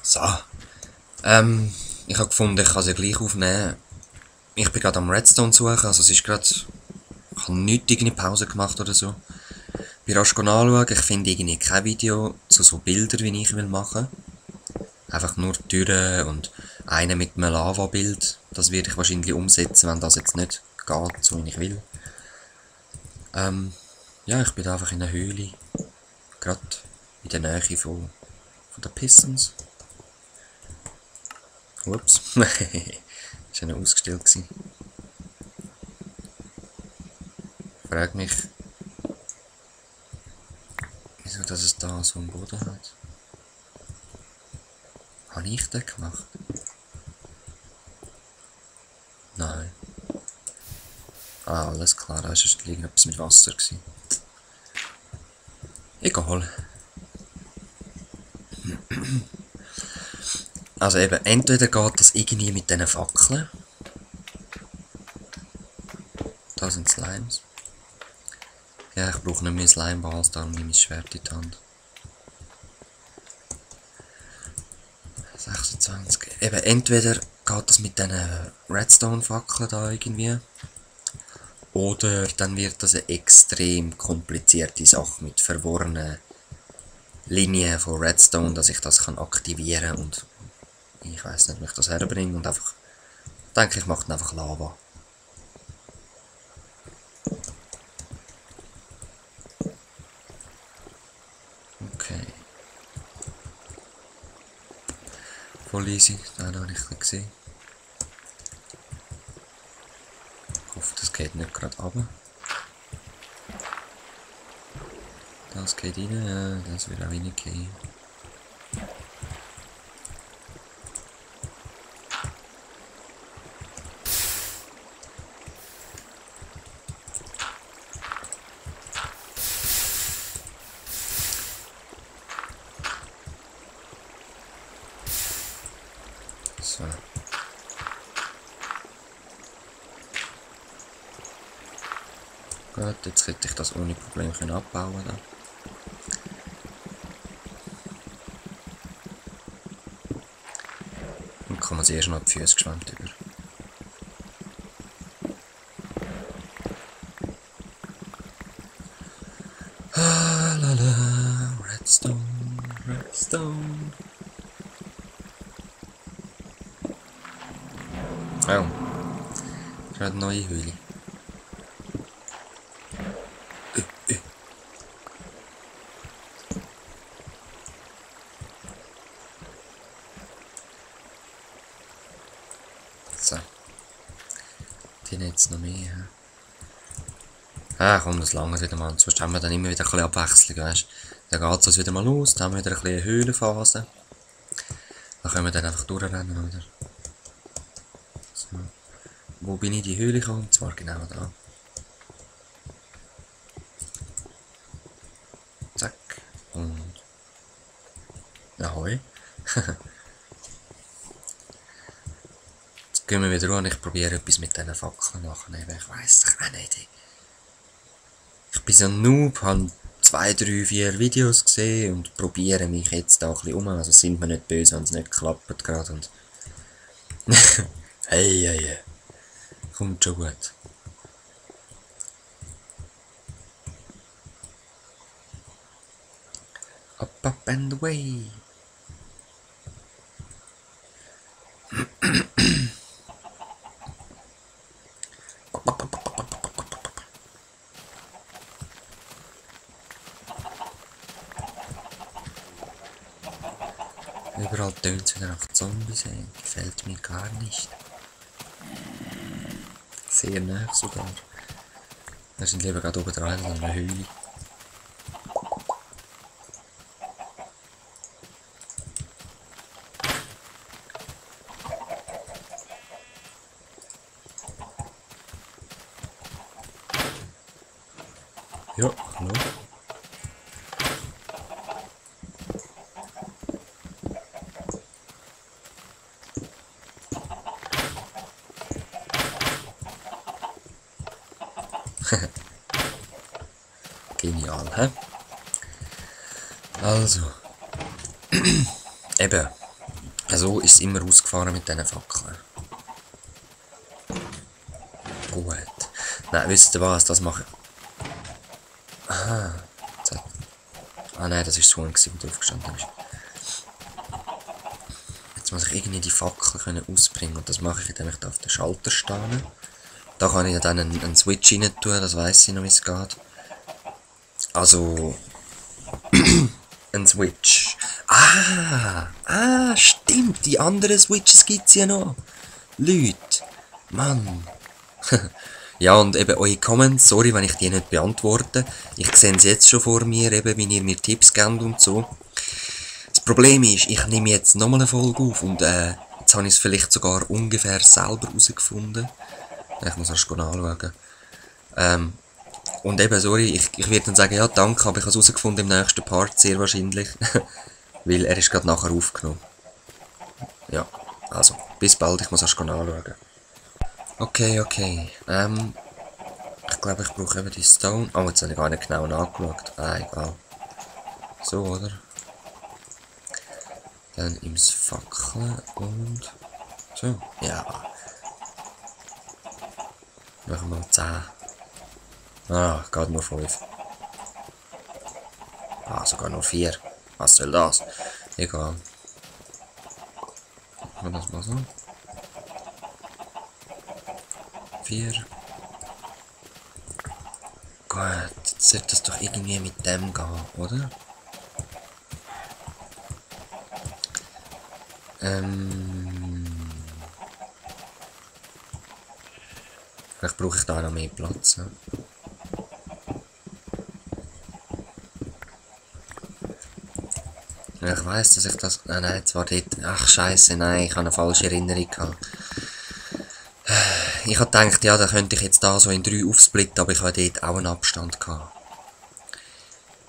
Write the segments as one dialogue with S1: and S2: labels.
S1: So. Ich habe gefunden, ich kann sie gleich aufnehmen. Ich bin gerade am Redstone suchen, also es ist gerade... Ich habe nichts irgendwie Pause gemacht oder so. Bin rasch anschauen, ich finde irgendwie kein Video zu so Bildern, wie ich will machen. Einfach nur Türen und eine mit einem Lava-Bild. Das werde ich wahrscheinlich umsetzen, wenn das jetzt nicht geht, so wie ich will. Ja, ich bin da einfach in einer Höhle. Gerade in der Nähe von den Pistons. Ups. Das war ja noch ausgestellt. Ich frage mich, wieso dass es da so einen Boden hat. Habe ich den gemacht? Nein. Ah, alles klar, da war irgendetwas mit Wasser. Egal. Also eben, entweder geht das irgendwie mit diesen Fackeln. Da sind Slimes. Ja, ich brauche nicht mehr Slimeballs, darum nehme ich das Schwert in die Hand. 26. Eben, entweder geht das mit diesen Redstone-Fackeln da irgendwie. Oder dann wird das eine extrem komplizierte Sache mit verworrenen Linien von Redstone, dass ich das aktivieren kann und ich weiß nicht, wie ich das herbringe und einfach denke, ich mache dann einfach Lava. Okay. Voll easy, den habe ich gesehen. Ich hoffe, das geht nicht gerade runter. Das geht rein, ja, das wird auch reingehen. So. Gut, jetzt hätte ich das ohne Probleme abbauen können. Und kann man es erst noch die Füße geschwemmt über. Ah, lala, Redstone, Redstone. Oh, gerade eine neue Höhle. So. Die jetzt noch mehr. Ah, komm, das lange wieder mal. Sonst haben wir dann immer wieder ein bisschen Abwechslung, weißt du. Dann geht es wieder mal los, dann haben wir wieder ein bisschen Höhlenphase. Dann können wir dann einfach durchrennen, oder? So. Wo bin ich in die Höhle gekommen? Und zwar genau da. Zack. Und... Ahoi. Jetzt gehen wir wieder an. Ich probiere etwas mit diesen Fackeln machen. Ich weiss doch auch nicht. Ich bin so ein Noob, habe 2, 3, 4 Videos gesehen und probiere mich jetzt da ein bisschen um. Also sind wir nicht böse, wenn es nicht klappt gerade. Und hey. Kommt schon gut. Up and away. Überall tönt es wieder nach Zombies, ey. Gefällt mir gar nicht. Sehr nah sogar. Wir sind lieber gerade oben dran an einer Höhle. Ja, hallo. Genial, hä? Also. Eben. So ist es immer ausgefahren mit diesen Fackeln. Gut. Nein, wisst ihr was, das mache ich. Aha. Ah nein, das war das Huhn, der aufgestanden ist. Jetzt muss ich irgendwie die Fackel ausbringen und das mache ich, indem ich da auf den Schalter stehe. Da kann ich dann einen Switch rein tun, das weiss ich noch, wie es geht. Also, ein Switch. Stimmt, die anderen Switches gibt's ja noch. Leute, Mann. Ja, und eben eure Comments, sorry, wenn ich die nicht beantworte. Ich sehe es jetzt schon vor mir, eben, wie ihr mir Tipps gebt und so. Das Problem ist, ich nehme jetzt nochmal eine Folge auf und jetzt habe ich es vielleicht sogar ungefähr selber herausgefunden. Ich muss erst anschauen. Und eben, sorry, ich werde dann sagen, ja, danke, aber ich habe es herausgefunden im nächsten Part, sehr wahrscheinlich. Weil er ist gerade nachher aufgenommen. Ja, also, bis bald, ich muss erst anschauen. Okay. Ich glaube, ich brauche eben die Stone. Oh, jetzt habe ich gar nicht genau nachgeschaut. Egal. So, oder? Dann ins Fackeln und... So, ja. Machen wir 10. Ah, geht nur 5. Ah, sogar nur 4. Was soll das? Egal. Machen wir das mal so. 4. Gut, jetzt sollte das doch irgendwie mit dem gehen, oder? Vielleicht brauche ich da noch mehr Platz. Ne? Ja, ich weiss, dass ich das... nein, jetzt war dort... Ach, scheiße, nein, ich habe eine falsche Erinnerung gehabt. Ich habe gedacht, ja, da könnte ich jetzt da so in 3 aufsplitten, aber ich habe dort auch einen Abstand gehabt.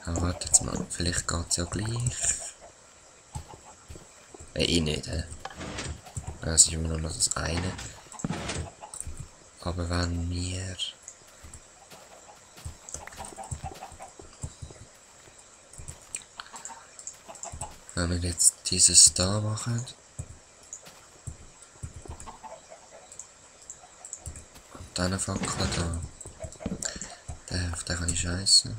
S1: Ja, warte jetzt mal, vielleicht geht es ja gleich. Nicht, hä? Es ist immer noch das eine. Aber wenn wir... Wenn wir jetzt dieses da machen... Und dann eine Fackel da. Auf den kann ich scheißen.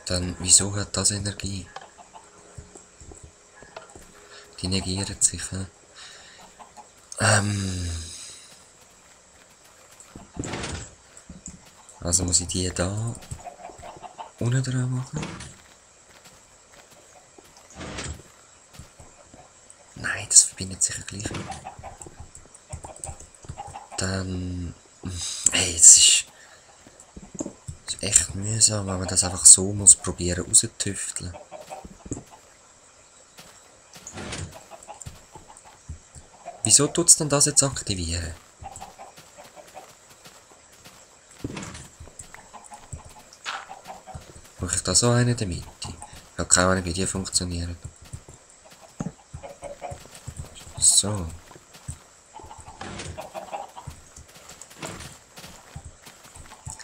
S1: Dann, wieso hat das Energie? Die negiert sich, hä? Also muss ich die da unten dran machen? Nein, das verbindet sich ja gleich nicht. Dann... Hey, es ist echt mühsam, wenn man das einfach so muss probieren rauszutüfteln. Wieso tut es denn das jetzt aktivieren? Mache ich da so eine in der Mitte? Ich habe keine Ahnung, wie die funktionieren. So.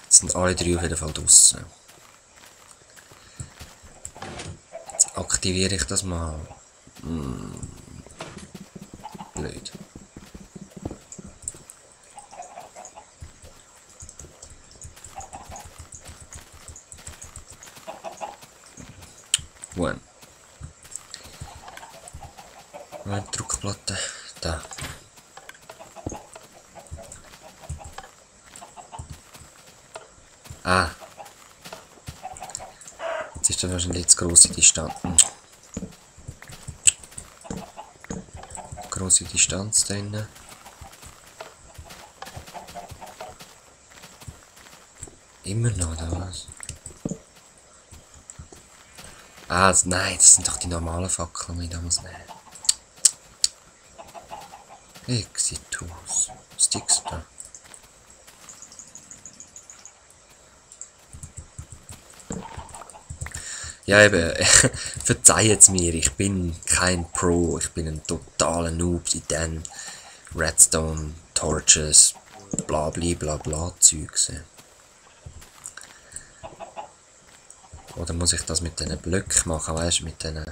S1: Jetzt sind alle 3 auf jeden Fall draussen. Jetzt aktiviere ich das mal. Blöd. One. Eine Druckplatte. Da. Jetzt ist da wahrscheinlich jetzt grosse Distanz. Grosse Distanz drin. Immer noch, oder was? Nein, das sind doch die normalen Fackeln, die ich da muss nehmen. Exitus. Sticks da. Ja eben, verzeiht mir, ich bin kein Pro, ich bin ein totaler Noob in den Redstone, Torches, bla bla bla bla Zeugs. Oder muss ich das mit diesen Blöcken machen, weißt du, mit diesen...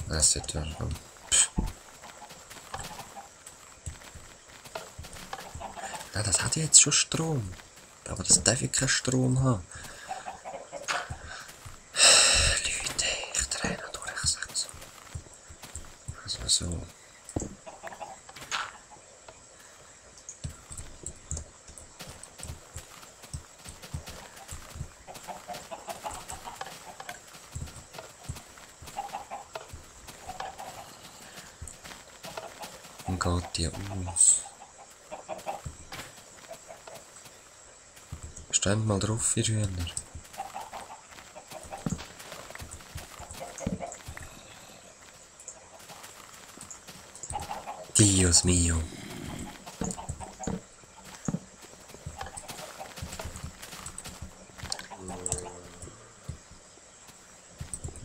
S1: Das sollte ja schon. Ja, das hat ja jetzt schon Strom. Aber das darf ich keinen Strom haben. Leute, ich drehe noch durch, ich sag's. Also so. Und geht die aus. Stand mal drauf, ihr Hühner. Dios mio.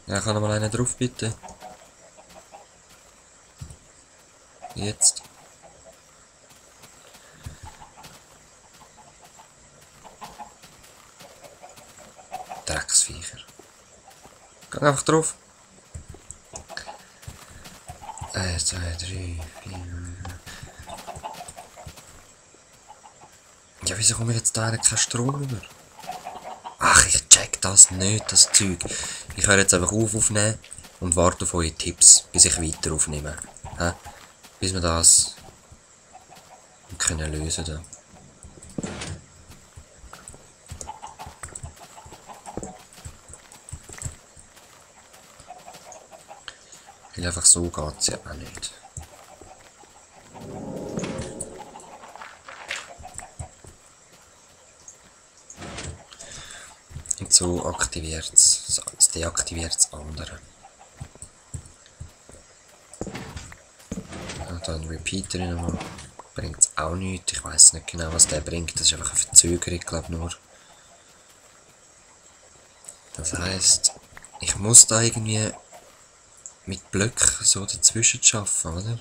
S1: Ja, kann noch mal einen drauf, bitte. Jetzt. Drecksviecher. Geh einfach drauf. 1, 2, 3, 4. Ja, wieso kommen wir jetzt da keinen Strom rüber? Ach, ich check das nicht, das Zeug. Ich höre jetzt einfach aufnehmen und warte auf eure Tipps, bis ich weiter aufnehme. Bis wir das können lösen da. Weil einfach so geht's ja auch nicht. Und so aktiviert's, es deaktiviert's andere. Und dann Repeater nochmal. Bringt's auch nichts. Ich weiß nicht genau, was der bringt. Das ist einfach eine Verzögerung, glaube ich, nur. Das heisst, ich muss da irgendwie mit Blöcken so dazwischen schaffen, oder?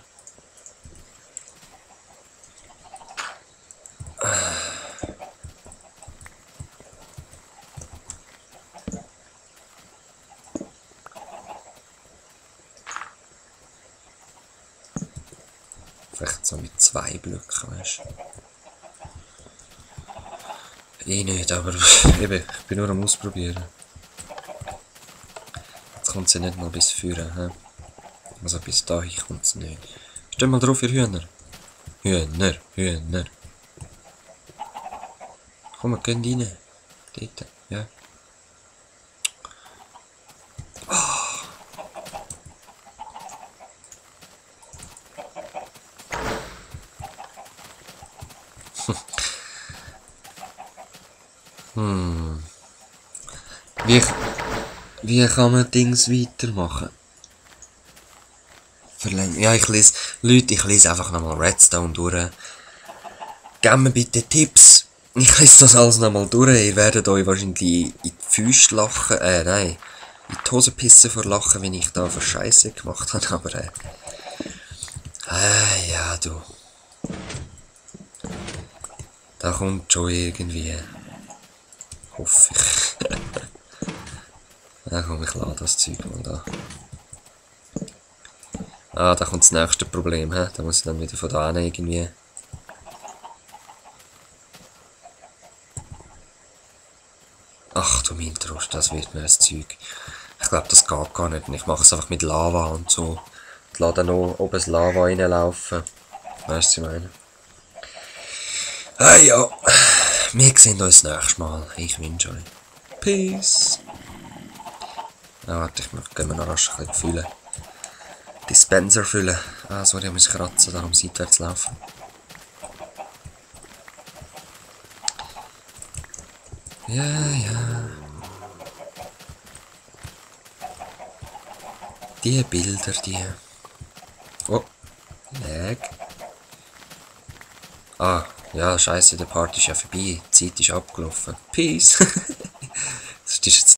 S1: Vielleicht so mit 2 Blöcken, weißt du? Ich nicht, aber eben, ich bin nur am Ausprobieren. Jetzt kommt sie nicht mal bis vorne, hä? Also bis dahin kommt es nicht. Stell mal drauf, ihr Hühner. Hühner, Hühner. Komm, wir gehen rein. Dort, ja. Wie kann man Dings weitermachen? Ja, ich lese, Leute, ich lese einfach nochmal Redstone durch. Gebt mir bitte Tipps. Ich lese das alles nochmal durch. Ihr werdet euch wahrscheinlich in die Füße lachen, nein, in die Hose pissen vor Lachen, wenn ich da für Scheiße gemacht habe, aber ja, du. Da kommt schon irgendwie. Hoffe ich. Ja, komm, ich lade das Zeug mal da. Ah, da kommt das nächste Problem, hä? Da muss ich dann wieder von da hin irgendwie. Ach du mein Trost, das wird mir das Zeug. Ich glaube, das geht gar nicht. Ich mache es einfach mit Lava und so. Ich lasse dann noch oben das Lava reinlaufen. Weißt du, was ich meine? Ja. Wir sehen uns das nächste Mal. Ich wünsche euch. Peace. Ja, warte, ich möchte noch rasch ein bisschen füllen. Dispenser füllen. Ah, sorry, ich muss kratzen, darum seitwärts laufen. Ja. Die Bilder, die. Oh, Lag. Ah, ja, scheiße, der Part ist ja vorbei. Die Zeit ist abgelaufen. Peace. Das ist jetzt